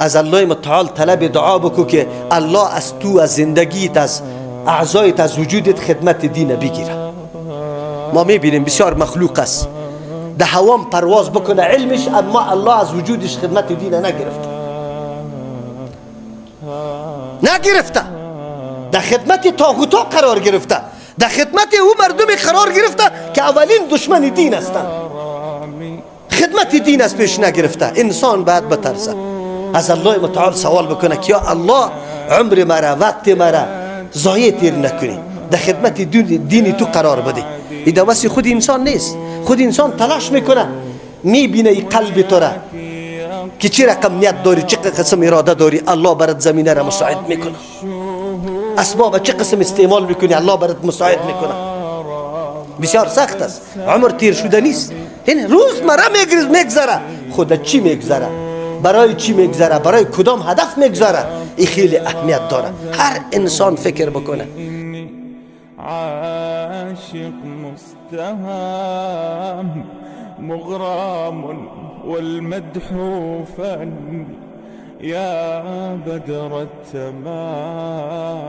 از الله متعال طلب دعا بکو که الله از تو، از زندگیت، از اعضایت، از وجودت خدمت دین بگیره. ما میبینیم بسیار مخلوق است ده هوام پرواز بکنه علمش، اما الله از وجودش خدمت دین نگرفته، نگرفته، در خدمت طاغوتا قرار گرفته، در خدمت او مردم قرار گرفته که اولین دشمن دین هستند. خدمت دین از پیش نگرفته. انسان باید بترسه، از الله متعال سوال بکنه که یا الله عمر مرا، وقت مرا ضایع تیر نکنی، در خدمت دین تو قرار بده. این دوست خود انسان نیست. خود انسان تلاش میکنه، میبینه ای قلب تو را که چه رقم نیت داری، چه قسم اراده داری، الله برات زمینه را مساعد میکنه. اسباب چه قسم استعمال میکنی، الله برات مساعد میکنه. بسیار سخت است، عمر تیر شده نیست. این روز مره میگذره، خود چی میگذره، برای چی میگذره، برای کدام هدف میگذره، این خیلی اهمیت داره. هر انسان فکر بکنه. عاشق مستهام مغرام والمدح فن يا بدر التمام.